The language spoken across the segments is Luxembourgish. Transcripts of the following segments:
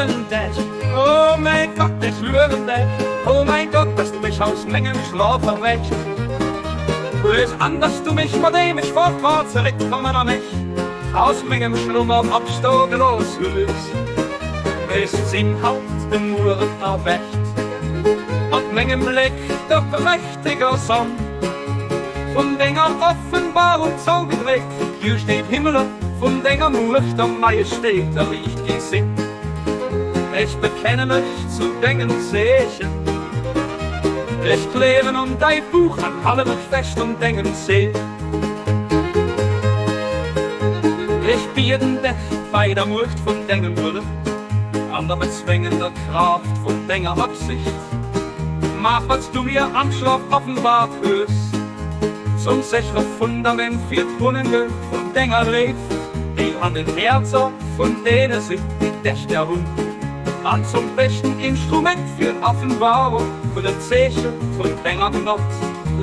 luewen dech, o mäi Gott, ech luewen dech, o mäi Gott, dass du mech aus mengem Schlof erwächt hues an dass du mech, mat deem ech fort war, zeréckkommen a mech aus mengem Schlummer opstoe gelooss hues. Ech sinn haut de Mueren erwächt, mat mengem Bléck der prächteger Sonn vun denger Offenbarung zougedréckt. Duerch den Himmel vun denger Muecht a Majestät erliicht gi sinn. Ech bekenne mech zu dengen Zeechen, ech gleewen un däi Buch an hale mech fest un dengem Zil. Ech bieden dech bei der Muecht vun dengem Wëllen an der bezwéngender Kraaft vun denger Absicht, maach wat s du mir am Schlof offenbart hues. Zum séchere Fundament fir d'Wunnenge vun denger Léift, déi an den Häerzer vun deene sinn, déi dech gär hunn, an zum beschten Instrument fir d'Offenbarung vun den Zeeche vun denger Gnod,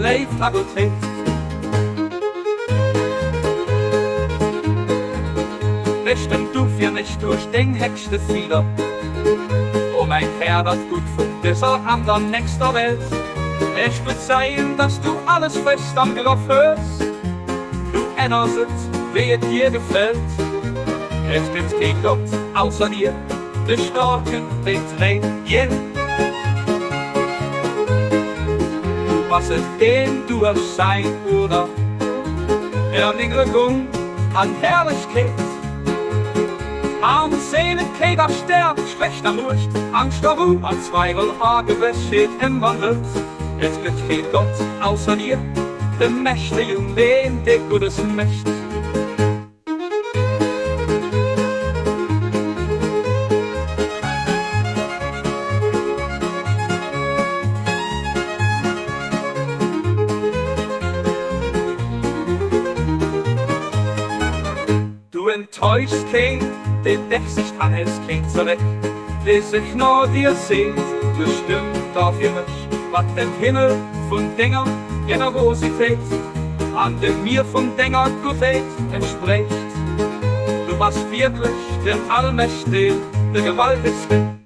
Léift a Guttheet. Bestëmm du fir mech duerch deng héchste Fieder, o mäin Här, dat Gutt vun dëser an der nächster Welt. Ech bezeien, dass du alles fest am Grëff hues, du änners et, wéi et dir gefält. Et gëtt kee Gott ausser dir, de Staarken, deen dréint Dir. Du bass et, deen duerch säin Uerder Erniddregung an Herrlechkeet, Armselegkeet a Stäerkt, Schwächt a Muecht, Angscht a Ruh an Zweiwel a Gewëssheet ëmwandelt. Et gëtt kee Gott ausser dir, de Mächtegen, deen dee Guddes mécht. Du enttäuschs keen, deen dech sicht an häls keen zeréck, dee sech no dir seent. Bestëmmt da fir mech, wat dem Himmel vun denger Generositéit an dem Mier vun denger Guttheet entsprécht. Du bass wierklech den Allmächtegen, de Gewaltegsten.